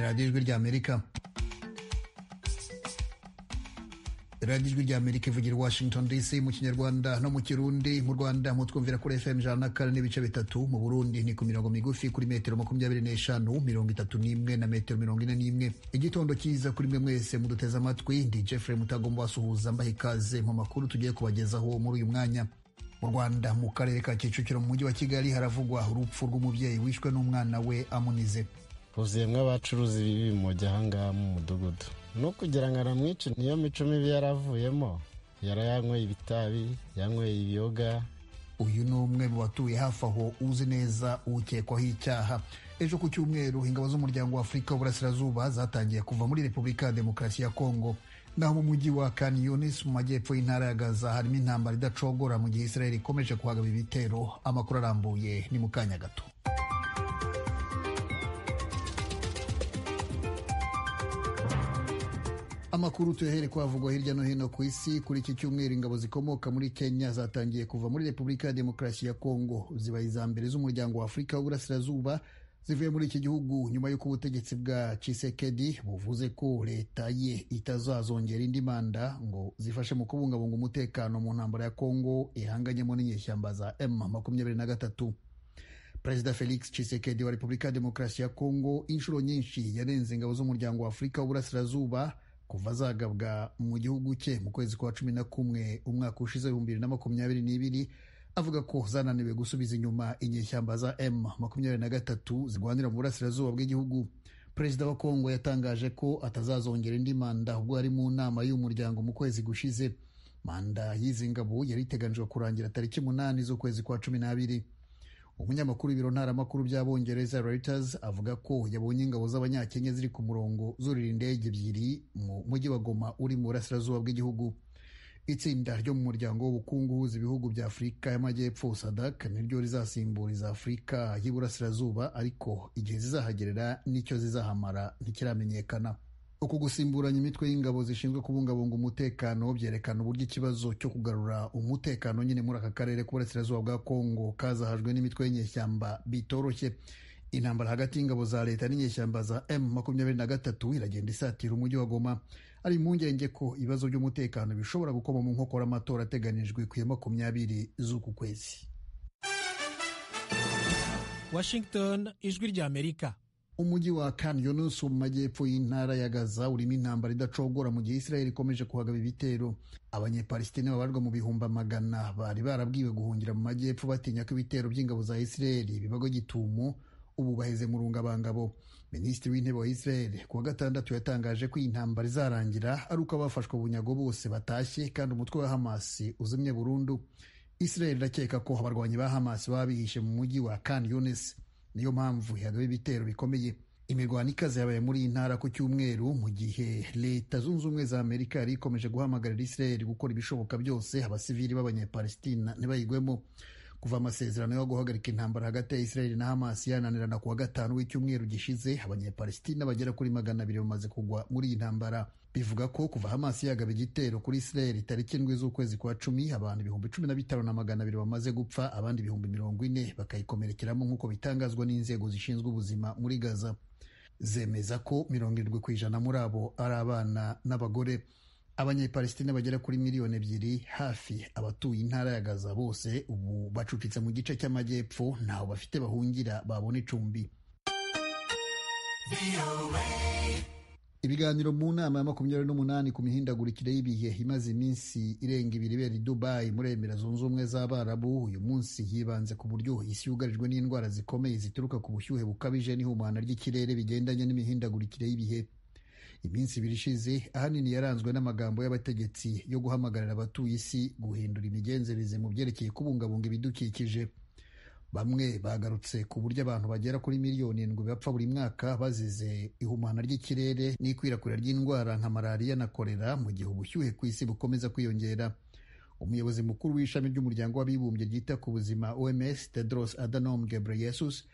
Radiyo Ijwi ry'Amerika. Radiyo Ijwi ry'Amerika ivugira i Washington DC mu Kinyarwanda no mu Kirundi. Mu Rwanda mutwumvira kuri FM 104.3, mu Burundi ni ku mirongo migufi kuri metero 25, 31 na metero 41. Igitondo cyiza kuri mwe mwese muduteze amatwi. Ndi Jeffrey Mutagomba wasuhuza mbaha ikaze mu makuru tugiye kubagezaho muri uyu mwanya. Mu Rwanda, mu karere ka Kicukiro mu mujyi wa Kigali, haravugwa urupfu rw'umubyeyi wishwe n'umwana we amunize. Huzuyemo abacuruzi b'ibimogi ahangaha mu mudugudu, no kugira ngo aramwice niyo mico mibi yaravuyemo, yarayanyweye ibitabi, yanyweye ibiyoga. Uyu ni umwe mu batuye hafi aho uzi neza ukekwaho icyaha. Ejo ku cyumweru, ingabo z'umuryango wa Afurika w'Uburasirazuba zatangiye kuva muri Repubulika ya Demokarasi ya Kongo. Naho mu mujyi wa Khan Yunis mu majyepfo y'intara ya Gaza harimo intambara idacogora mu gihe Israel ikomeje kuhagaba ibitero. Amakuru arambuye ni mu kanya gato. Amakuru tuyahere kwavugwa hirya no hino ku isi. Kuri iki cyumweru, ingabo zikomoka muri Kenya zatangiye kuva muri Repubulika ya Demokarasi ya Kongo, zibaye iza mbere z'umuryango wa Afurika w'Uburasirazuba zivuye muri iki gihugu, nyuma y'uko ubutegetsi bwa Tshisekedi buvuze ko leta ye itazazongera indi manda ngo zifashe mu kubungabunga umutekano mu ntambara ya Kongo ihanganyemo n'inyeshyamba za M23. Perezida Felix Tshisekedi wa Repubulika ya Demokarasi ya Kongo inshuro nyinshi yarenze ingabo z'umuryango wa Afurika w'Uburasirazuba kuva zagabwa mu gihugu cye mu kwezi kwa 11 umwaka ushize 2022, avuga ko zananiwe gusubiza inyuma inyeshyamba za M23 zirwanira mu burasirazuba bw'igihugu. Perezida wa Kongo yatangaje ko atazazongera indi manda ubwo yari mu nama y'umuryango mu kwezi gushize. Manda y'izi ngabo yari iteganijwe kurangira tariki 8 z'ukwezi kwa 12. Umunyamakuru w'ibiro ntaramakuru by'Abongereza Reuters avuga ko yabonye ingabo z'Abanyakenya ziri ku murongo zurira indege ebyiri mu mujyi wa Goma uri mu burasirazuba bw'igihugu. Itsinda ryo mu muryango w'ubukungu uhuza ibihugu bya Afurika y'Amajyepfo SADC niryo rizasimburiza Afurika y'Iburasirazuba, ariko igihe zizahagerera n'icyo zizahamara ntikiramenyekana. Uku gusimburanya imitwe y'ingabo zishinzwe kubungabunga umutekano byerekana uburyo ikibazo cyo kugarura umutekano nyine muri aka karere k'uburasirazuba bwa Kongo kazahajwe n'imitwe y'inyeshyamba bitoroshye. Intambara hagati y'ingabo za leta n'inyeshyamba za M23 iragenda isatira umujyi wa Goma. Ari impungenge ko ibibazo by'umutekano bishobora gukoma mu nkokora amatora ateganijwe ku ya 20 z'uku kwezi. Washington, Ijwi ry'Amerika. Umujyi wa Khan Yunus mu majyepfo y'intara ya Gaza urimo intambara idacogora mu gihe Israel ikomeje kuhagaba ibitero. Abanyepalestina babarwa mu bihumbi amagana bari barabwiwe guhungira mu majyepfo batinya ko ibitero by'ingabo za Israel bibagwa gitumo, ubu baheze mu rungabangabo. Minisitiri w'intebe wa Israel kuwa gatandatu yatangaje ko iyi ntambara izarangira ari uko abafashwe bunyago bose batashye kandi umutwe wa Hamas uzimye burundu. Israel irakeka ko abarwanyi ba Hamas baba bihishe mu mujyi wa Khan Yunis, niyo mpamvu yagaba ibitero bikomeye. Imirwano ikaze yabaye muri iyi ntara ku cyumweru mu gihe Leta Zunze Ubumwe za Amerika yari ikomeje guhamagarira Israel gukora ibishoboka byose abasivili b'Abanyapalestina ntibayigwemo. Kuva amasezerano yo guhagarika intambara hagati ya Israel na Hamas yananirana kuwa gatanu w'icyumweru gishize, Abanyapalestina bagera kuri 200 bamaze kugwa muri iyi ntambara. Bivuga ko kuva Hamas yagaba igitero kuri Israel tariki 7 z'ukwezi kwa 10, abantu 15,200 bamaze gupfa, abandi 40,000 bakayikomerekeramo, nk'uko bitangazwa n'inzego zishinzwe ubuzima muri Gaza. Zemeza ko 70% muri abo ari abana n'abagore. Abanyepalestina bagera kuri 2 miliyoni hafi abatuye intara ya Gaza bose ubu bacucitse mu gice cy'amajyepfo, ntaho bafite bahungira babona icumbi. Ibiganiro mu nama ya 28 ku mihindagurikire y'ibihe imaze iminsi irenga ibiri ibera i Dubai muri Emira Zunze Ubumwe z'Abarabu uyu munsi yibanze ku buryo isi yugarijwe n'indwara zikomeye zituruka ku bushyuhe bukabije n'ihumana ry'ikirere bigendanye n'imihindagurikire y'ibihe. Iminsi ibiri ishize ahanini yaranzwe n'amagambo y'abategetsi yo guhamagarira abatuye isi guhindura imigenzereze mu byerekeye kubungabunga ibidukikije. Bamwe bagarutse ku buryo abantu bagera kuri 7 miliyoni bapfa buri mwaka bazize ihumana ry'ikirere n'ikwirakwira ry'indwara nka malariya na kolera, mu gihe ubushyuhe ku isi bukomeza kwiyongera. Umuyobozi mukuru w'ishami ry'umuryango w'abibumbye ryita ku buzima OMS, Tedros Adhanom Ghebreyesus,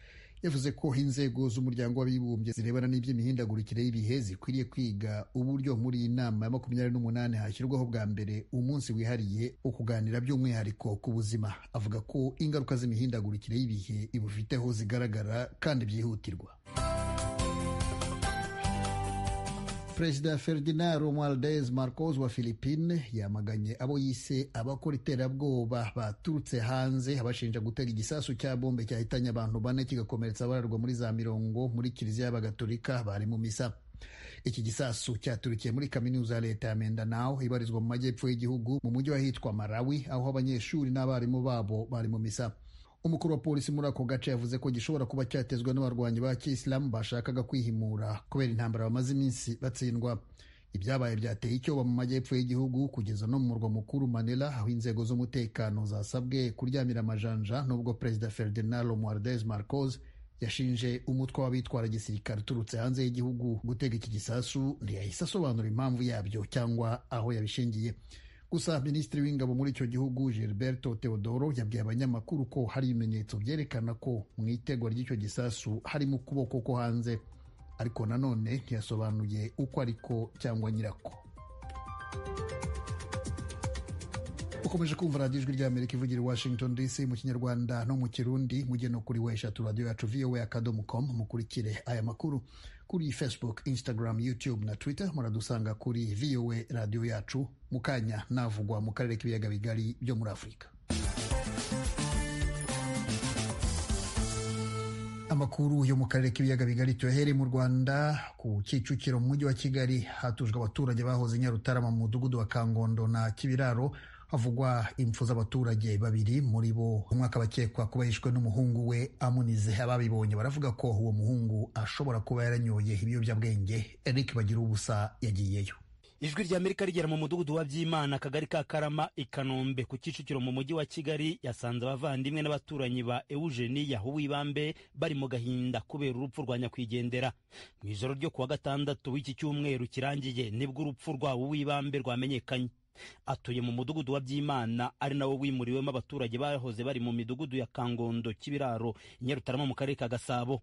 yavuze ko inzego z'umuryango w'abibumbye zirebana n'iby'imihindagurikire y'ibihe zikwiriye kwiga uburyo muri iyi nama ya 28 hashyirwaho bwa mbere umunsi wihariye wo kuganira by'umwihariko ku buzima. Avuga ko ingaruka z'imihindagurikire y'ibihe ibufiteho zigaragara kandi byihutirwa. Perezida Ferdinand Romualdez Marcos wa Philippine yamaganye abo yise abakora iterabwoba baturutse hanze, abashinja gutega igisasu cya bombe cyahitanye abantu 4 kigakomeretsa abararwa muri za mirongo muri kiliziya y'Abagatolika bari mu misa. Iki gisasu cyaturikiye muri kaminuza ya leta ya Mindanao ibarizwa mu majyepfo y'igihugu, mu mujyi wahitwa Marawi, aho abanyeshuri n'abarimu babo bari mu misa. Umukuru wa polisi muri ako gace yavuze ko gishobora kuba cyatezwe n'abarwanyi ba kisilamu bashakaga kwihimura kubera intambara bamaze iminsi batsindwa. Ibyabaye byateye icyoba mu majyepfo y'igihugu kugeza no mu murwa mukuru Manila, aho inzego z'umutekano zasabwe kuryamira amajanja, nubwo Perezida Ferdinand Romualdez Marcos yashinje umutwe w'abitwara gisirikare uturutse hanze y'igihugu gutega iki gisasu, ntiyahise asobanura impamvu yabyo cyangwa aho yabishingiye. Gusa minisitiri w'ingabo muri icyo gihugu Gilberto Teodoro yabwiye abanyamakuru ko hari ibimenyetso byerekana ko mu itegwa ry'icyo gisasu harimo ukuboko ko hanze, ariko nanone ntiyasobanuye uko ariko cyangwa nyirako. Ukomeje kumva radiyo Ijwi ry'Amerika ivugira i Washington DC mu Kinyarwanda no mu Kirundi. Mujye no kuri w radiyo yacu voa.com mukurikire aya makuru kuri Facebook, Instagram, YouTube na Twitter. Muradusanga kuri VOA radiyo yacu. Mu kanya navugwa mu karere k'ibiyaga bigari byo muri Afurika. Amakuru yo mu karere k'ibiyaga bigari tuyahere mu Rwanda. Ku Kicukiro mu mujyi wa Kigali hatujwe abaturage bahoze Nyarutarama mu mudugudu wa Kangondo na Kibiraro, havugwa impfu z'abaturage 2, muri bo umwe akaba akekwa kuba yishwe n'umuhungu we amunize. Ababibonye baravuga ko uwo muhungu ashobora kuba yaranyoye ibiyobyabwenge. Eric Bagira ubusa yagiyeyo. Ijwi rya Amerika rigera mu mudugudu wa Byimana, akagari ka Karama, i Kanombe ku Kicukiro mu mujyi wa Kigali, yasanze abavandimwe n'abaturanyi ba Eugenie Uwibambe bari mu gahinda kubera urupfu rwa nyakwigendera. Mu ijoro ryo kuwa gatandatu w'iki cyumweru kirangiye nibwo urupfu rwa Uwibambe rwamenyekanye. Atuye mu mudugudu wa Byimana, ari nawo wimuriwemo abaturage bahoze bari mu midugudu ya Kangondo, Kibiraro, Nyarutarama mu karere ka Gasabo.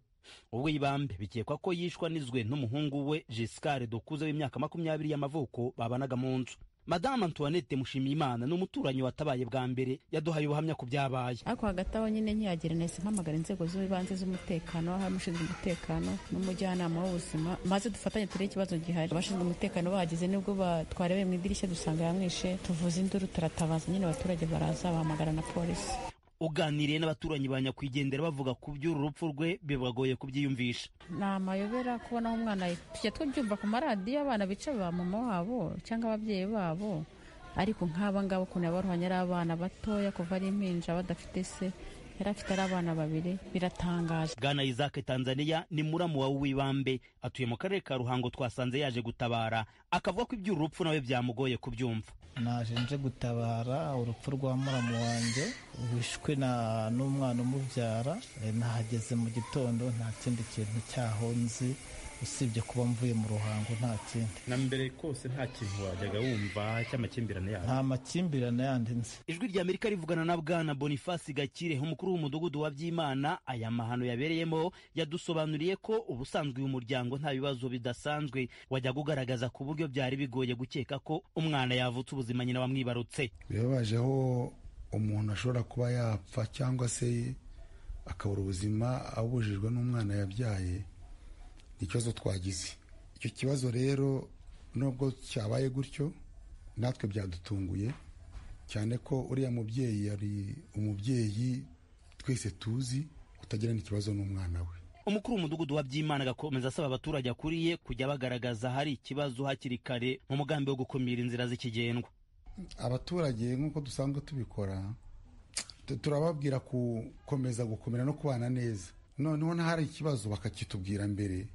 Uwibambe bikekwa ko yishwa nizwe n'umuhungu we Giscard Dukuze w'imyaka 20 y'amavuko babanaga mu nzu. Madame Antoinette Mushimiyimana ni umuturanyi watabaye bwa mbere, yaduhaye ubuhamya ku byabaye. Ariko hagati aho nyine nkihagira nahise mpamagara inzego z'ibanze z'umutekano, aho ushinzwe umutekano n'umujyanama w'ubuzima, maze dufatanye turebe ikibazo gihari. Abashinzwe umutekano bahageze nibwo twarebeye mu idirishya dusanga yamwishe, tuvuza induru turatabaza nyine, abaturage baraza bahamagara na polisi. Uganiriye n'abaturanyi ba nyakwigendera bavuga ku by'uru rupfu rwe bibagoye kubyiyumvisha. Ni amayobera kubona umwana, tujya tubyumva ku maradiyo abana bica ba mama wabo cyangwa ababyeyi babo, ariko nk'aba ngaba ukuntu yabaruhanye ari abana batoya kuva ari impinja badafite se, yari afite ari abana 2, biratangaje. Bwana Isaac Tanzania ni muramu wa Uwibambe, atuye mu karere ka Ruhango, twasanze yaje gutabara, akavuga ko iby'uru rupfu nawe byamugoye kubyumva. Naje nje gutabara urupfu rwa muramu wanjye wishwe n'umwana umubyara. Nahageze mu gitondo nta kindi kintu cyaho nzi usibye kuba mvuye mu Ruhango, nta kindi. Na mbere kose nta kintu wajyaga wumva cy'amakimbirane yandi? Nta makimbirane yandi nzi. Ijwi rya Amerika rivugana na Bwana Boniface Gakire, umukuru w'umudugudu wa Byimana aya mahano yabereyemo, yadusobanuriye ko ubusanzwe uyu muryango nta bibazo bidasanzwe wajyaga ugaragaza, ku buryo byari bigoye gukeka ko umwana yavutse ubuzima nyina wamwibarutse. Birababaje aho umuntu ashobora kuba yapfa cyangwa se akabura ubuzima abujijwe n'umwana yabyaye. Ni ikibazo twagize. Icyo kibazo rero nubwo cyabaye gutyo natwe byadutunguye cyane ko uriya mubyeyi yari umubyeyi twese tuzi utagirana ikibazo n'umwana we. Umukuru w'umudugudu wa Byimana agakomeza asaba abaturage akuriye kujya bagaragaza hari ikibazo hakiri kare mu mugambi wo gukumira inzira z'ikigendwa. Abaturage nk'uko dusanzwe tubikora turababwira gukomeza gukomera no kubana neza, noneho n'ahari ikibazo bakakitubwira mbere,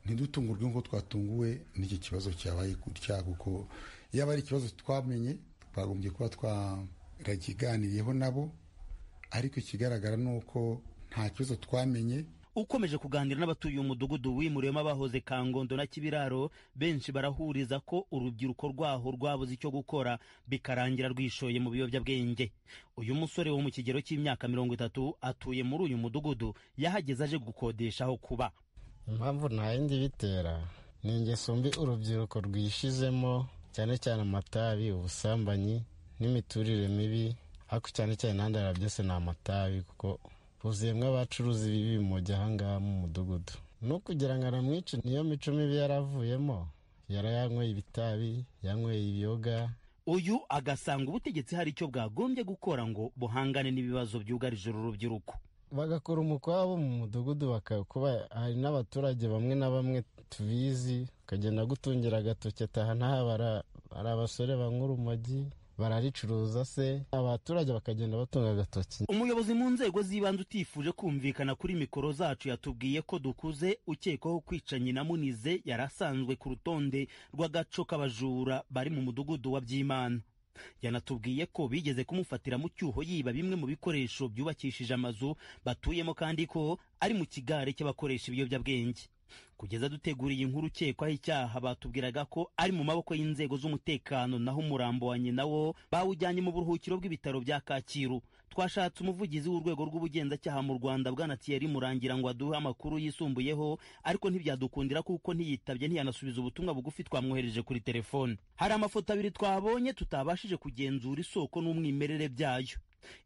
ntidutungurwe nk'uko twatunguwe n'iki kibazo cyabaye gutya, kuko yaba ari ikibazo twamenye twagombye kuba twarakiganiriyeho nabo, ariko ikigaragara ni uko nta kibazo twamenye. Ukomeje kuganira n'abatuye umudugudu wimuriwemo abahoze Kangondo na Kibiraro, benshi barahuriza ko urubyiruko rwaho rwabuze icyo gukora bikarangira rwishoye mu biyobyabwenge. Uyu musore wo mu kigero cy'imyaka 30 atuye muri uyu mudugudu, yahageze aje gukodesha aho kuba. Impamvu nta yindi bitera ni ingeso mbi urubyiruko rwishizemo, cyane cyane amatabi, ubusambanyi n'imiturire mibi, ariko cyane cyane intandaro byose ni amatabi, kuko huzuyemo abacuruzi b'ibimogi ahangaha mu mudugudu. No kugira ngo aramwice niyo mico mibi yaravuyemo, Yarayanyweye ibitabi, yanyweye ibiyoga. Uyu agasanga ubutegetsi hari icyo bwagombye gukora ngo buhangane n'ibibazo byugarije uru rubyiruko. Bagakora umukwabo mu mudugudu, kuba hari n'abaturage bamwe na bamwe tubizi, ukagenda gutungira agatoki ataha ntahabara, hari abasore banywa urumogi bararicuruza se, abaturage bakagenda batunga agatoki. Umuyobozi mu nzego z'ibanze utifuje kumvikana kuri mikoro zacu yatubwiye ko Dukuze ukekwaho kwica nyina Munize yari asanzwe ku rutonde rw'agaco k'abajura bari mu mudugudu wa Byimana. Yanatubwiye ko bigeze kumufatira mu cyuho yiba bimwe mu bikoresho byubakishije amazu batuyemo, kandi ko ari mu kigare cy'abakoresha ibiyobyabwenge. Kugeza duteguriye inkuru ukekwaho icyaha batubwiraga ko ari mu maboko y'inzego z'umutekano, naho umurambo wa nyina wo bawujyanye mu buruhukiro bw'ibitaro bya Kacyiru. Twashatse umuvugizi w'urwego rw'ubugenzacyaha mu Rwanda bwana Thierry Murangira ngo aduhe amakuru yisumbuyeho, ariko ntibyadukundira kuko ntiyitabye, ntiyanasubiza ubutumwa bugufi twamwohereje kuri telefone. Hari amafoto abiri twabonye tutabashije kugenzura isoko n'umwimerere byayo.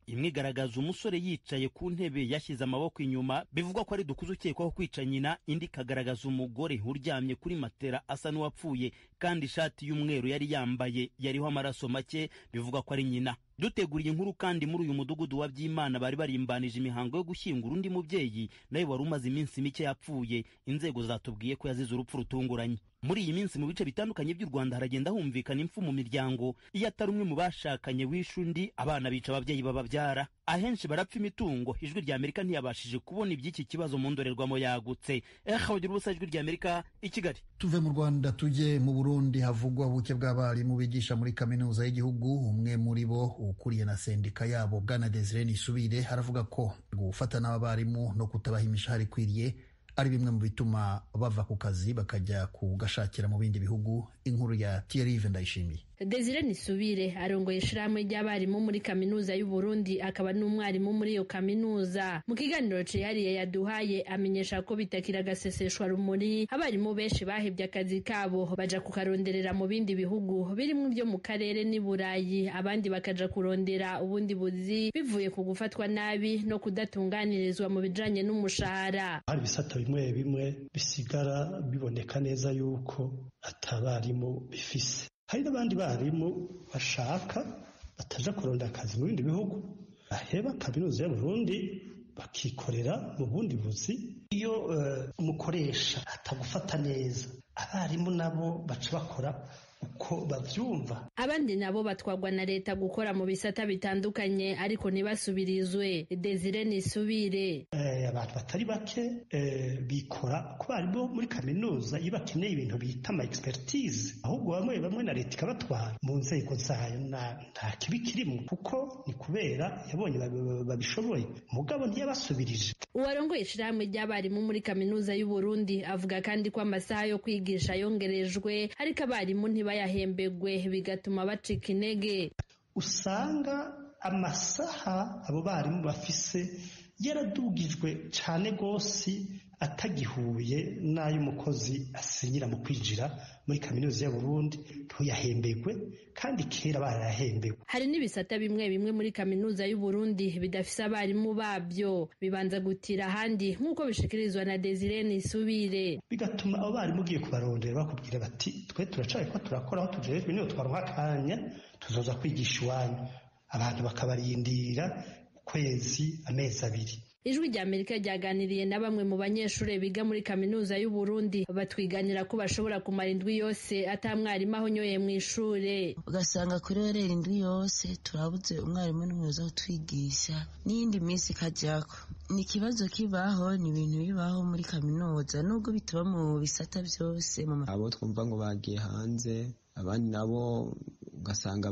Imwe igaragaza umusore yicaye ku ntebe yashyize amaboko inyuma, bivugwa ko ari Dukuze ukekwaho kwica nyina. Indi ikagaragaza umugore uryamye kuri matera asa n'uwapfuye, kandi ishati y'umweru yari yambaye yariho amaraso make, bivugwa ko ari nyina. Duteguriye inkuru kandi muri uyu mudugudu wa Byimana bari barimbanije imihango yo gushyingura undi mubyeyi nawe wari umaze iminsi mike yapfuye. Inzego zatubwiye ko yazize urupfu rutunguranye. Muri iyi minsi mu bice bitandukanye by'u Rwanda haragenda humvikana impfu mu miryango. Iyo atari umwe mu bashakanye wishe undi, abana bica ababyeyi bababyara, ahenshi barapfa imitungo. Ijwi rya Amerika ntiyabashije kubona iby'iki kibazo mu ndorerwamo yagutse. Bagira ubusa, Ijwi rya Amerika i Kigali. Tuve mu Rwanda tujye mu Burundi havugwa ubuke bw'abarimu bigisha muri kaminuza y'igihugu. Umwe muri bo ukuriye na sendika yabo bwana Desire Nisubire aravuga ko gufata n'abarimu no kutabaha imishahara ikwiriye ari bimwe mu bituma bava ku kazi bakajya kugashakira mu bindi bihugu. Inkuru ya Thierry Ndayishimiye. Desire Nisubire arongoye ishirahamwe ry'abarimu muri kaminuza y'u Burundi, akaba n'umwarimu muri iyo kaminuza. Mu kiganiro cihariye yaduhaye amenyesha ko bitakira agaseseshwa rumuri, abarimu benshi bahevye akazi kabo baja kukaronderera mu bindi bihugu birimwo ivyo mu karere n'i Burayi, abandi bakaja kurondera ubundi buzi bivuye ku gufatwa nabi no kudatunganirizwa mu bijanye n'umushahara. Hari ibisata bimwe bimwe bisigara biboneka neza yuko atabarimu bifise. Hari n'abandi barimu bashaka bataja kuronda akazi mu bindi bihugu, baheba kaminuza y'Uburundi bakikorera mu bundi buzi. Iyo umukoresha atagufata neza, abarimu nabo baca bakora uko bavyumva. Abandi nabo batwagwa na leta gukora mu bisata bitandukanye ariko ntibasubirizwe. Desire Nisubire: abantu batari bake bikora ku barimu muri kaminuza iyo bakeneye ibintu bita ama expertise, ahubwo bamwe bamwe na leta ikabatwara mu nzego zayo. Nta kibi kirimo kuko ni kubera yabonye babishoboye, mugabo ntiyabasubirije. Uwarongoye ishirahamwe ry'abarimu muri kaminuza y'u Burundi avuga kandi ko amasaha yo kwigisha yongerejwe, ariko abarimu ntibayahembegwe bigatuma bacika intege. Usanga amasaha abo barimu bafise yaradugijwe cane gose, atagihuye n'ay'umukozi asinyira mu kwinjira muri kaminuza y'u Burundi, ntuyahembegwe kandi kera barayahembewe. Hari n'ibisata bimwe bimwe muri kaminuza y'u Burundi bidafise abarimu babyo, bibanza gutira ahandi nk'uko bishikirizwa na Desire Nisubire. Bigatuma abo barimu ugiye kubarondera bakubwira bati twe turacaye ko turakora aho tujejwe, niyo twaronka akanya tuzoza kwigisha iwanyu. Abantu bakabarindira ukwezi, amezi abiri. Ijwi rya Amerika ryaganiriye na bamwe mu banyeshure biga muri kaminuza y'u Burundi, batwiganira ko bashobora kumara indwi yose ata mwarimu ahonyoye mw'ishure. Ugasanga kuri werera indwi yose turabuze umwarimu n'umwe uza kutwigisha, n'iyindi minsi ikajako. Ni ikibazo kibaho, ni ibintu bibaho muri kaminuza nubwo bitaba mu bisata byose. Abo twumva ngo bagiye hanze, abandi nabo ugasanga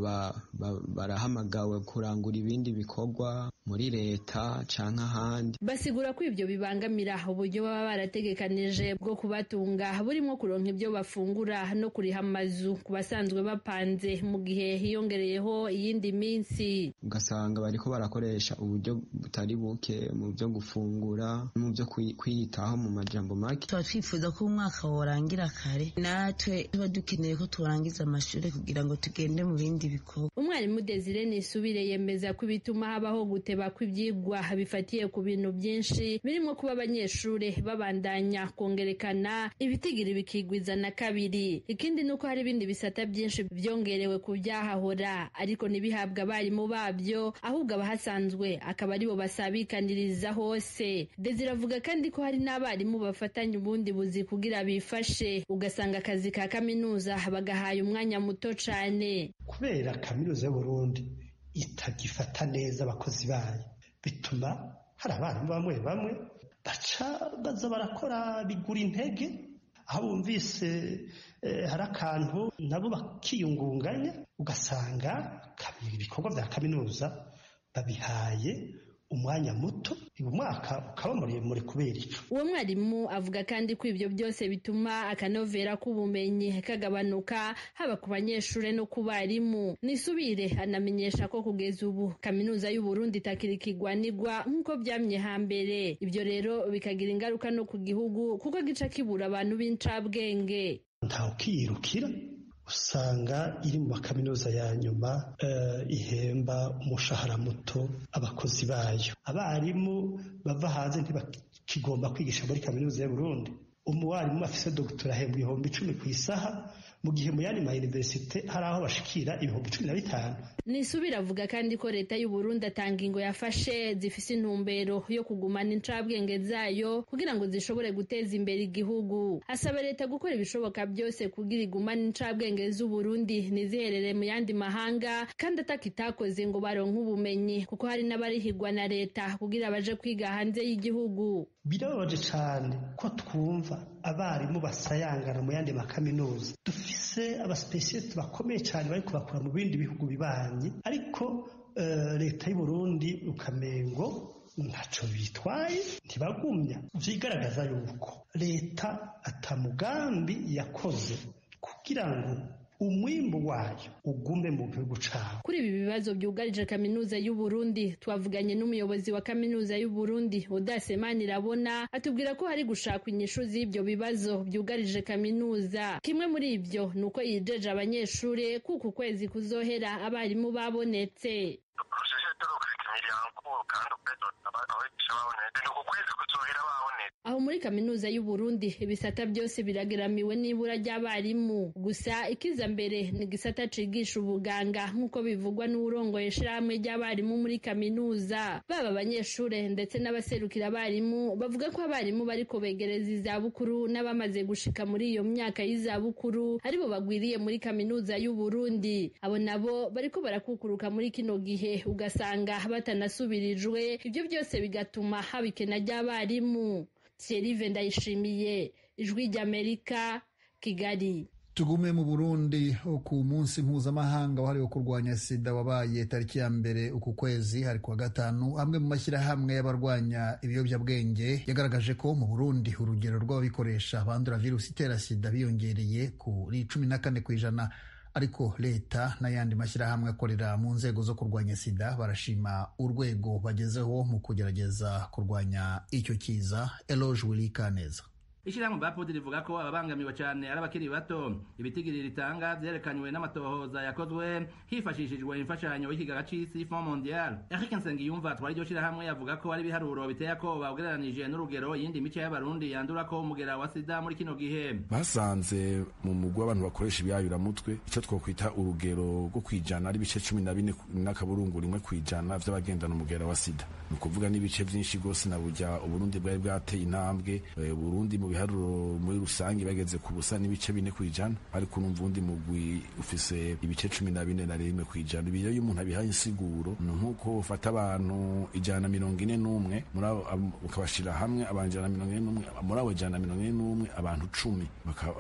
barahamagawe kurangura ibindi bikorwa muri leta canke ahandi. Basigura ko ivyo bibangamira uburyo baba barategekanije bwo kubatunga, burimo kuronka ibyo bafungura no kuriha amazu ku basanzwe bapanze, mu gihe hiyongereyeho iyindi minsi. Ugasanga bariko barakoresha uburyo butari buke mu byo gufungura, mu byo kwiyitaho mu majambo make. Tuba twifuza ko umwaka worangira kare, natwe tuba dukeneye ko turangiza amashuri kugira ngo tugende mu bindi bikorwa. Umwarimu Desire Nisubire yemeza ko ibituma habaho guteba uguteba kw'ivyigwa bifatiye ku bintu byinshi birimo kuba abanyeshure babandanya kongerekana ibitigiri bikigwiza na kabiri. Ikindi nuko hari ibindi bisata byinshi vyongerewe ku vyahahora ariko ntibihabwa abarimu babyo, ahubwo abahasanzwe akaba aribo basabikaniriza hose. Desire avuga kandi ko hari n'abarimu bafatanya ubundi buzi kugira bifashe, ugasanga akazi ka kaminuza bagahaye umwanya muto cane. Kubera kaminuza y'Uburundi itagifata neza abakozi bayo, bituma hari abarimu bamwe bamwe baca baza barakora bigura intege, aho bumvise hari akantu nabo bakiyungunganya, ugasanga ibikorwa vya kaminuza babihaye umwanya muto, uyu mwaka ukaba muremure kubera ico. Uwo mwarimu avuga kandi ko ivyo byose bituma akanovera k'ubumenyi kagabanuka haba ku banyeshure no ku barimu. Nisubire anamenyesha ko kugeza ubu kaminuza y'u Burundi itakirikigwanirwa nk'uko vyamye hambere. Ivyo rero bikagira ingaruka no ku gihugu kuko gica kibura abantu b'incabwenge. Ntawukiyirukira, usanga iri mu makaminuza ya nyuma ihemba umushahara muto abakozi bayo. Abarimu bava hanze ntibakigomba kwigisha muri kaminuza y'u Burundi. Umwarimu afise doctora ahembwa 10,000 ku isaha, mu gihe mu yandi ma universite hari aho bashikira 15,000. Nisubira avuga kandi ko leta y'u Burundi atanga ingo yafashe zifise intumbero yo kugumana incabwenge zayo kugira ngo zishobore guteza imbere igihugu. Asaba leta gukora ibishoboka byose kugira igumane incabwenge z'u Burundi ntiziherere mu yandi mahanga, kandi atakitakoze ngo baronke ubumenyi, kuko hari n'abarihigwa na leta kugira baje kwiga hanze y'igihugu. Birababaje cane ko twumva abarimu basayangana mu yandi makaminuza. Dufise abasipesiyete bakomeye cyane bari kubakura mu bindi bihugu bibanyi, ariko leta y'u Burundi ukamengo ntaco bitwaye, ntibagumya. Vyigaragaza yuko leta atamugambi yakoze kugira ngo umwimbu wayo ugume mu gihugu cawo. Kuri ibi bibazo byugarije kaminuza y'u Burundi, twavuganye n'umuyobozi wa kaminuza y'u Burundi Audace Manirabona, atubwira ko hari gushakwa inyishu z'ibyo bibazo byugarije kaminuza. Kimwe muri ibyo nuko yijeje abanyeshure kuko ukwezi kuzohera abarimu babonetse. Aho muri kaminuza y'u Burundi ibisata byose birageramiwe n'ibura ry'abarimu. Gusa ikiza mbere ni gisata cigisha ubuganga nk'uko bivugwa n'uwurongoye ishirahamwe ry'abarimu muri kaminuza. Baba abanyeshure ndetse n'abaserukira abarimu bavuga ko abarimu bariko begereza izabukuru n'abamaze gushika muri iyo myaka y'izabukuru aribo bagwiriye muri kaminuza y'u Burundi. Abo nabo bariko barakukuruka muri kino gihe, ugasanga batanasubirijwe. Ibyo byose bigatuma haba ikena ry'abarimu. Thierry Ndayishimiye, Ijwi ry'Amerika, Kigali. Tugume mu Burundi. Ku munsi mpuzamahanga wahariwe kurwanya sida wabaye tariki ya 1 uku kwezi, hari kuwa gatanu, amwe mu mashyirahamwe y'abarwanya ibiyobyabwenge yagaragaje ko mu Burundi urugero rw'ababikoresha bandura virusi itera sida biyongereye kuri 14%, ariko leta n'ayandi mashyirahamwe akorera mu nzego zo kurwanya sida barashima urwego bagezeho mu kugerageza kurwanya icyo kiza. Eloge Wilikaneza. Ishirahamwe BAPUD rivuga ko ababangamiwe cyane ari abakiri bato. Ibitigiri ritanga vyerekanywe n'amatohoza yakozwe hifashishijwe imfashanyo y'ikigaga c'isi Fond Mondial. Eric Nsengiyumva atwara iryo shirahamwe avuga ko ari ibiharuro biteye akoba ugereranije n'urugero iyindi mice y'abarundi yandura ko umugera wa sida muri kino gihe. Basanze mu mugwi w'abantu bakoresha ibiyayuramutwe ico twokwita urugero rwo kwijana ari ibice 14.1 kwijana vy'abagendana umugera wa sida. Ni ukuvuga n'ibice vyinshi gose na burya Uburundi bwari bwateye intambwe. Burundi mu biharuro muri rusange bageze ku busa n'ibice 4 kwijana, ariko numva undi mugwi ufise ibice 14.1 kwijana. Ibi iyo umuntu abihaye insiguro ni nkuko ufata abantu 141 muri abo ukabashira hamwe, abantu 141 muri abo 141 abantu 10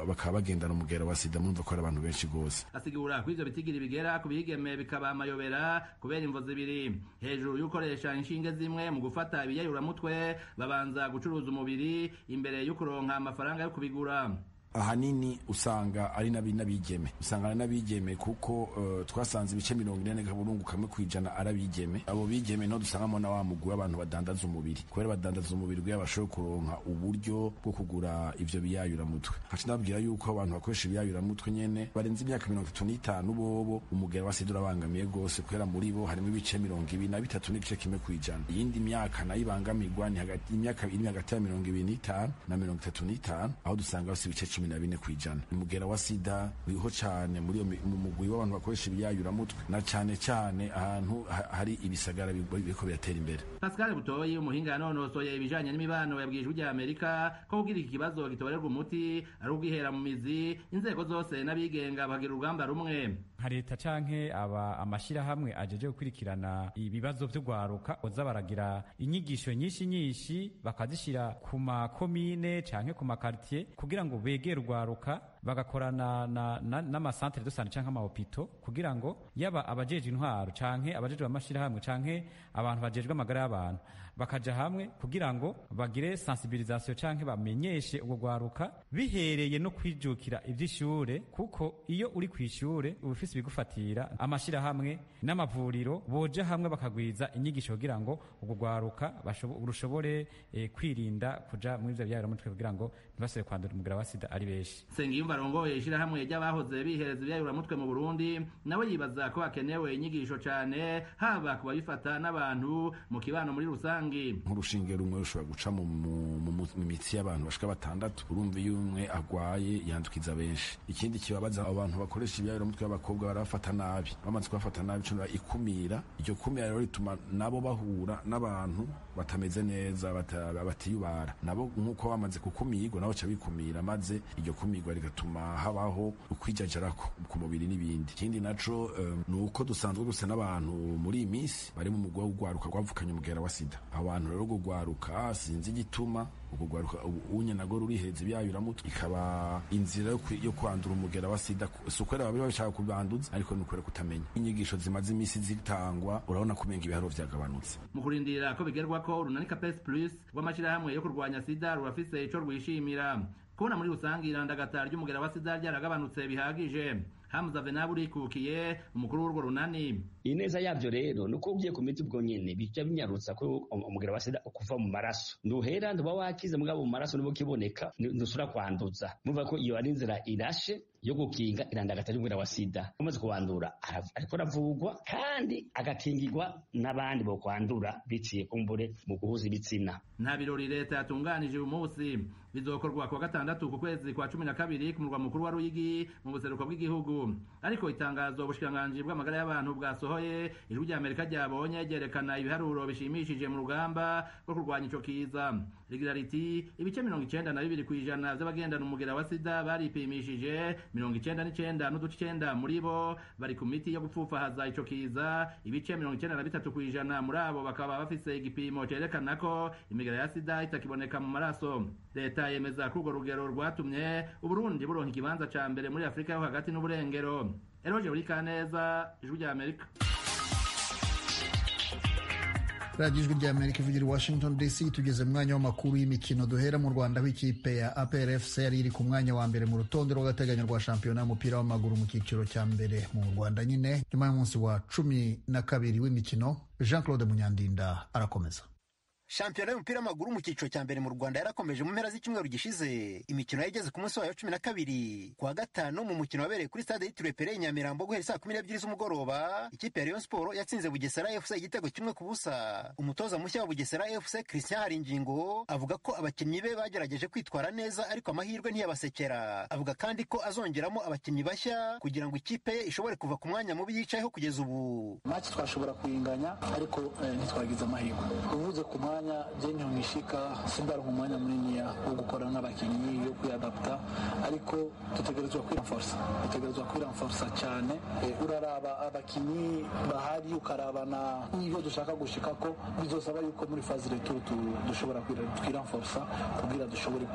bakaba bagendana umugera wa sida, murumva ko ari abantu benshi gose. Asigura ko ivyo bitigiri bigera ku bigeme bikaba amayobera kubera imvo zibiri. Hejuru y'ukoresha inshinge zimwe mu gufata ibiyayuramutwe, babanza gucuruza umubiri imbere yo kuronka amafaranga yo kubigura. Ahanini usanga ari n'abigeme, usanga ari n'abigeme kuko twasanze ibice 40.1% ari abigeme. Abo bigeme no dusangamo na wa mugwi w'abantu badandaza umubiri, kubera badandaza umubiri kugira bashobore kuronka uburyo bwo kugura ivyo biyayuramutwe. Haca ndababwira yuko abantu bakoresha ibiyayuramutwe nyene barenze imyaka 35 bobo umugera wa sida urabangamiye gose, kubera muri bo harimo ibice 23.1%. Iyindi myaka nayo ibangamirwa ni hagati imyaka iri hagati ya 25 na 35, aho dusanga bafise ibice 14%. Umugera wa sida uriho cane muri mu mugwi w'abantu bakoresha ibiyayuramutwe, na cane cane ahantu hari ibisagara biriko biratera imbere. Pascal Butoyi, umuhinga yanonosoye ibijanye n'imibano, yabwiye Ijwi rya Amerika ko kugira iki kibazo gitorerwa umuti ari ugihera mu mizi, inzego zose n'abigenga bagira urugamba rumwe. Nka leta canke aba amashirahamwe ajeje gukurikirana ibibazo vy'ugwaruka boza baragira inyigisho nyinshi nyinshi, bakazishira ku makomine canke ku makartier kugira ngo begere urwaruka, bagakorana n'amasantere de sante canke amahopito, kugira ngo yaba abajeje intwaro canke abajejwe amashirahamwe canke abantu bajejwe amagara y'abantu bakaja hamwe kugira ngo bagire sensibilisation canke bamenyeshe ubwo rwaruka, bihereye no kwijukira ivy'ishure, kuko iyo uri kw'ishure uba ufise ibigufatira. Amashirahamwe n'amavuriro boja hamwe bakagwiza inyigisho kugira ngo ubwo rwaruka rushobore kwirinda kuja muri ivyo biyayuramutwe, kugira ngo ntibasubire kwandura umugera wa sida ari benshi. Nsengiyumva arongoye ishirahamwe ry'abahoze bihereza ibyayuramutwe mu Burundi nawe yibaza ko hakenewe inyigisho cane, haba ku babifata n'abantu mu kibano muri rusangi. Nk'urushinge rumwe rushobora guca mu mitsi y'abantu bashika 6, urumva iyo umwe agwaye yandukiza benshi. Ikindi kibabaza, abantu bakoresha ibyayuramutwe b'abakobwa barabafata nabi, bamaze kubafata nabi cyo ikumira, iryo kumira rero rituma nabo bahura n'abantu batameze neza, batiyubara nabo, nk'uko bamaze kukumirwa nabo baca bikumira, maze iryo kumirwa rigatuma habaho ukwijajarako ku mubiri n'ibindi. Ikindi naco ni uko dusanzwe gusa n'abantu muri iyi minsi bari mu mugwi w'ugwaruka rwavukanye umugera wa sida. Abantu rero gugwaruka sinzi igituma ubwo gwaruka unye nago ruriheza ibyayuramutwe, ikaba inzira yo kwandura umugera wa sida. Si ukwera babiri babishaka kubanduza, ariko ni ukwera kutamenya. Inyigisho zimaze imisi zitangwa, urabona kumenga ibiharuro vyagabanutse. Mu kurindira ko bigerwa ko urunani Capes Plus rw'amashirahamwe yo kurwanya sida rurafise ico rwishimira kubona muri rusange irandagata ry'umugera wa sida ryaragabanutse bihagije. Hamza Venab urikukiye umukuru w'urwo runani: Ineza yavyo rero nuko ugiye ku miti ubwo nyene bijya binyarutsa ko umugera wa sida ukuva mu maraso, nduhera nduba wakize, mugabo mu maraso nibo kiboneka ndusura kwanduza. Mumva ko iyo ari inzira irashe yo gukinga irandagata ry'umugera wa sida. Umaze kuwandura ariko aravugwa kandi agakingirwa n'abandi bo kwandura biciye kumbure mu guhuza ibitsina. Nta birori leta yatunganije uyu munsi, bizokorwa kuwa gatandatu ku kwezi kwa 12 ku murwa mukuru wa Ruyigi mu buseruko bw'igihugu. Ariko itangazo ubushikiranganji bw'amagara y'abantu bwasohoye, Ijwi rya Amerika ryabonye, ryerekana ibiharuro bishimishije mu rugamba rwo kurwanya ico kiza. Rigira riti: ibice 92% vy'abagendana umugera wa sida baripimishije, 99.9 muri bo bari ku miti yo gupfupfahaza ico kiza, ibice 93% muri abo bakaba bafise igipimo cerekana ko imigera ya sida itakiboneka mu maraso. Leta yemeza ko urwo rugero rwatumye Uburundi buronka ikibanza ca mbere muri Afurika yo hagati n'uburengero. Eroje Urikaneza, Ijwi rya Amerika. Radiyo Ijwi rya Amerika ivugira i Washington DC. Tugeze mu mwanya w'amakuru y'imikino, duhera mu Rwanda aho ikipe ya APR FC yari iri ku mwanya wa mbere mu rutonde rw'agateganyo rwa shampiyona y'umupira w'amaguru mu cyiciro cya mbere mu Rwanda nyine, nyuma y'umunsi wa 12 w'imikino. Jean Claude Munyandinda arakomeza. Shampiyona y'umupira w'amaguru mu cyiciro cya mbere mu Rwanda yarakomeje mu mpera z'icyumweru gishize. Imikino yageze ku munsi wayo 12 kuwa gatanu, mu mukino wabereye kuri stade yitiriwe Pele Nyamirambo guhera saa 12 z'umugoroba, ikipe ya Rayon Sport yatsinze Bugesera FC igitego 1-0. Umutoza mushya wa Bugesera FC Christian Haringingo avuga ko abakinnyi be bagerageje kwitwara neza, ariko amahirwe ntiyabasekera. Avuga kandi ko azongeramo abakinnyi bashya kugira ngo ikipe ye ishobore kuva ku mwanya mubi yicayeho kugeza ubu. Match twashobora kuyinganya, ariko ntitwagize amahirwe. Uvuze ku mwanya ntishika sindaronka umwanya munini wo gukora nk'abakinnyi yo kwiyadapta, ariko dutegerezwa kwiranforsa, dutegerezwa kwiranforsa cyane. Uraraba abakinnyi bahari, ukarabana n'ibyo dushaka gushika, ko bizosaba yuko muri phase retour dushobora kwiranforsa kugira dushobore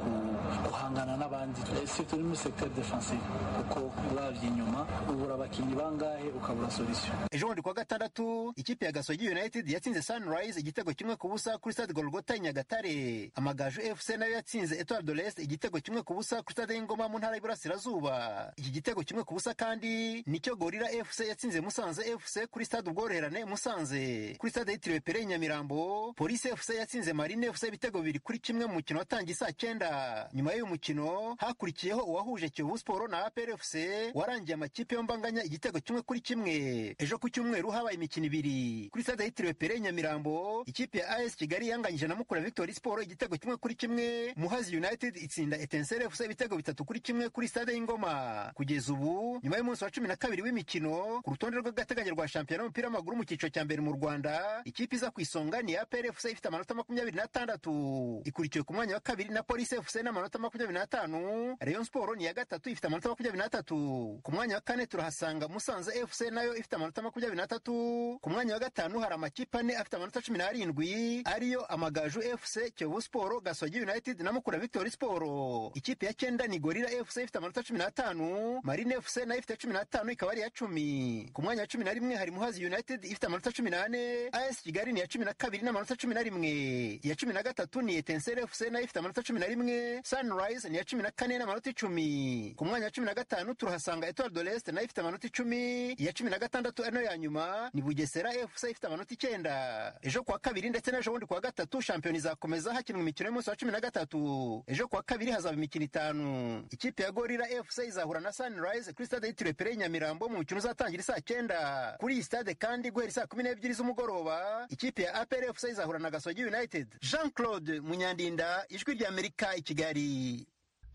guhangana n'abandi, surtout muri secteur defensive, kuko uravye inyuma ubura abakinnyi bangahe ukabura solution. Ejo bundi kuwa gatandatu, ikipe ya Gasogi United yatsinze Sunrise igitego 1-0 kuri kuri Stade Golgotha i Nyagatare. Amagaju FC nayo yatsinze Etoile de l'Est igitego 1-0 kuri Stade y'Ingoma mu ntara y'Iburasirazuba. Iki gitego 1-0 kandi nicyo Gorilla FC yatsinze Musanze FC kuri Stade Ubworoherane Musanze. Kuri Stade yitiriwe Pere i Nyamirambo, Police FC yatsinze Marine FC ibitego 2-1 mu mukino watangiye saa 9. Nyuma y'uyu mukino hakurikiyeho uwahuje Kiyovu Sport na APR FC warangiye amakipe yombi anganya igitego 1-1. Ejo ku cyumweru habaye imikino ibiri. Kuri Stade yitiriwe Pere i Nyamirambo, ikipe ya AS Kigali yanganyije na Mukura Victory Sport igitego 1-1. Muhazi United itsinda Etincelle FC ibitego 3-1 kuri Stade y'Ingoma. Kugeza ubu nyuma y'umunsi wa 12 w'imikino ku rutonde rw'agateganyo rwa shampiyona y'umupira w'amaguru mu cyiciro cya mbere mu Rwanda, ikipe iza ku isonga ni APR FC ifite amanota 26, ikurikiwe ku mwanya wa kabiri na Police FC n'amanota 25. Rayon Sport ni iya gatatu ifite amanota 23. Ku mwanya wa kane turahasanga Musanze FC nayo ifite amanota 23. Ku mwanya wa gatanu hari amakipe ane afite amanota 17 ariyo Amagaju FC, Kiyovu Sport, Gasogi United na Mukura Victory Sport. Ikipe ya cyenda ni Gorilla FC ifite amanota 15, Marine FC nayo ifite 15 ikaba ari iya 10. Ku mwanya wa 11 hari Muhazi United ifite amanota 14, AS Kigali ni iya 12 n'amanota 11. Iya 13 ni Etincelle FC nayo ifite amanota 11, Sunrise ni iya 14 n'amanota 10. Ku mwanya wa 15 turahasanga Etoile de l'Est nayo ifite amanota 10. Iya 16 ano ya nyuma ni Bugesera FC ifite amanota 9. Ejo kuwa kabiri ndetse n'ejo bundi kuwa gatatu shampiyona izakomeza hakinwa imikino y'umunsi wa 13. Ejo kuwa kabiri hazaba imikino 5. Ikipe ya Gorilla FC izahura na Sunrise kuri stade yitiriwe Pere i Nyamirambo mu mukino uzatangira saa 9. Kuri iyi stade kandi guhera saa 12 z'umugoroba ikipe ya APR FC izahura na Gasogi United. Jean Claude Munyandinda, Ijwi rya Amerika i Kigali.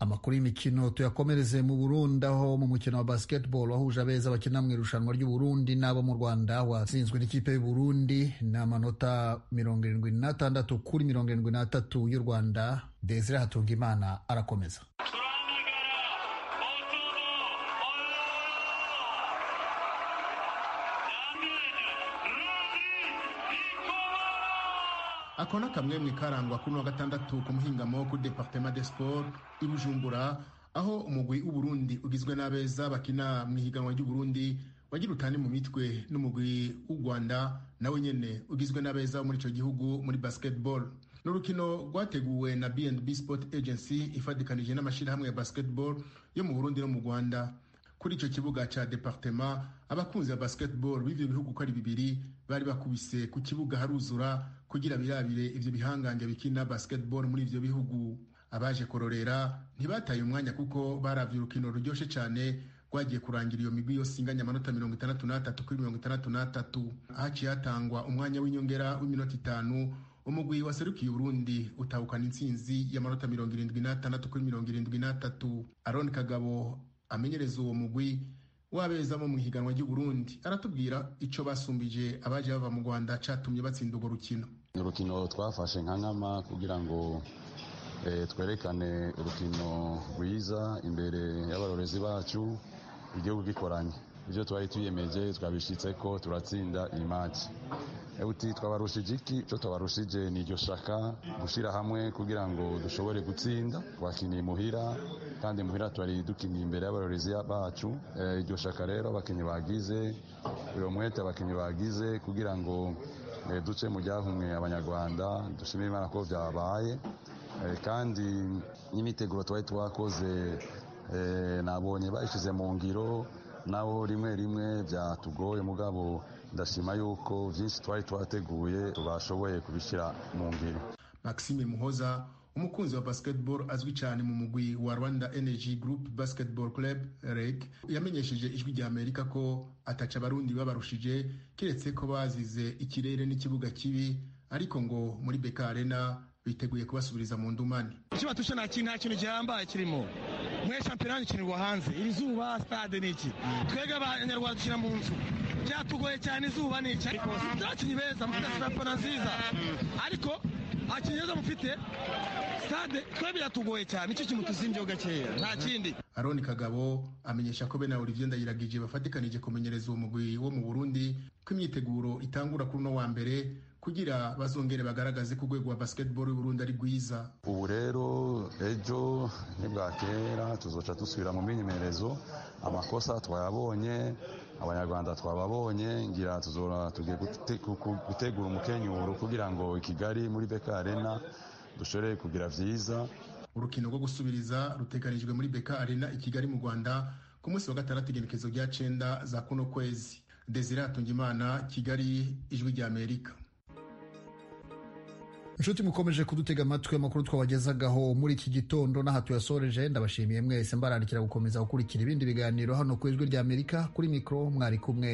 Amakuru y'imikino tuyakomereze mu Burundi, aho mu mukino wa basketball wahuje abeza bakina mu irushanwa ry'u Burundi n'abo mu Rwanda watsinzwe n'ikipe y'u Burundi n'amanota 76 kuri 73 y'u Rwanda. Desire Hatungimana arakomeza. Ako ni kamwemwe karangwa kuri wa gatandatu ku muhingamo kuri Departement des Sports i Bujumbura, aho umugwi w'Uburundi ugizwe n'abeza bakina mu ihiganwa ry'Uburundi wagira utane mu mitwe n'umugwi w'u Rwanda nawe nyene ugizwe n'abeza muri ico gihugu muri basketball. Ni urukino rwateguwe na B&B Sport Agency ifatikanije n'amashirahamwe ya basketball yo mu Burundi no mu Rwanda. Kuri ico kibuga ca departement, abakunzi ba basketball b'ivyo bihugu ko ari bibiri bari bakubise ku kibuga haruzura kugira birabire ivyo bihangange bikina basketball muri ivyo bihugu. Abaje kororera ntibataye umwanya kuko baravye urukino ruryoshe cane rwagiye kurangira iyo migwi yose inganya amanota 63 kuri 63. Haciye hatangwa umwanya w'inyongera w'iminota 5, umugwi waserukiye Uburundi utahukana intsinzi y'amanota 76 kuri 73. Aaron Kagabo amenyereza uwo mugwi wabezamo mu ihiganwa ry'u Burundi aratubwira ico basumbije abaje bava mu Rwanda catumye batsinda urwo rukino. Ni urukino twafashe nka nkama kugira ngo twerekane urukino rwiza imbere y'abarorezi bacu, igihugu gikoranye. Ibyo twari tuyemeje twabishitseko, turatsinda iyi match. Uti twabarushije iki? Icyo twabarushije ni iryo shaka gushyira hamwe kugira ngo dushobore gutsinda. Twakiniye muhira kandi muhira twari dukiniye imbere y'abarorezi bacu. Iryo shaka rero abakinnyi bagize, uyo mwete abakinnyi bagize kugira ngo duce mu ryahumwe Abanyarwanda, dushimire Imana ko byabaye. Kandi n'imiteguro twari twakoze nabonye bayishyize mu ngiro, naho rimwe rimwe byatugoye, mugabo ndashima yuko byinshi twari twateguye tubashoboye kubishyira mu ngiro. Maxime Muhoza, umukunzi wa basketball azwi cyane mu mugwi wa Rwanda Energy Group Basketball Club REG, yamenyesheje Ijwi rya Amerika ko ataca Abarundi babarushije keretse ko bazize ikirere n'ikibuga kibi, ariko ngo muri BK Arena biteguye kubasubiriza mu ndumane. Icyo batusha nta kintu gihambaye kirimo. Mwe shampiyona ikinirwa hanze, iri zuba stade ni iki? Twebwe Abanyarwanda dukina mu nzu, byatugoye cyane, izuba ni iki? Abakinnyi beza mufite shampiyona nziza, ariko abakinnyi beza mufite stade twe biratugoye cyane, nicyo kintu tuzimbyeho gakeya, nta kindi. Aroni Kagabo amenyesha ko bene Olivier Ndayiragije bafatikanije kumenyereza uwo mugwi wo mu Burundi, ko imyiteguro itangura kuri uno wa mbere kugira bazongere bagaragaze ko urwego rwa basketball y'u Burundi ari rwiza. Ubu rero ejo nibwakera tuzoca dusubira mu myimenyerezo, amakosa twayabonye, Abanyarwanda twababonye, ngira tuzora tugiye gutegura umukenyuro kugira ngo i Kigali muri BK Arena dushobore kugira vyiza. Urukino rwo gusubiriza ruteganijwe muri BK Arena i Kigali mu Rwanda ku munsi wa gatandatu, igenekezo rya 9 za kuno kwezi. Desire Hatungimana, Kigali, Ijwi rya Amerika. Inshuti mukomeje kudutega amatwi, amakuru twabagezagaho muri iki gitondo n'aha tuyasoreje. Ndabashimiye mwese, mbarandikira gukomeza gukurikira ibindi biganiro hano ku Ijwi rya Amerika. Kuri mikoro mwari kumwe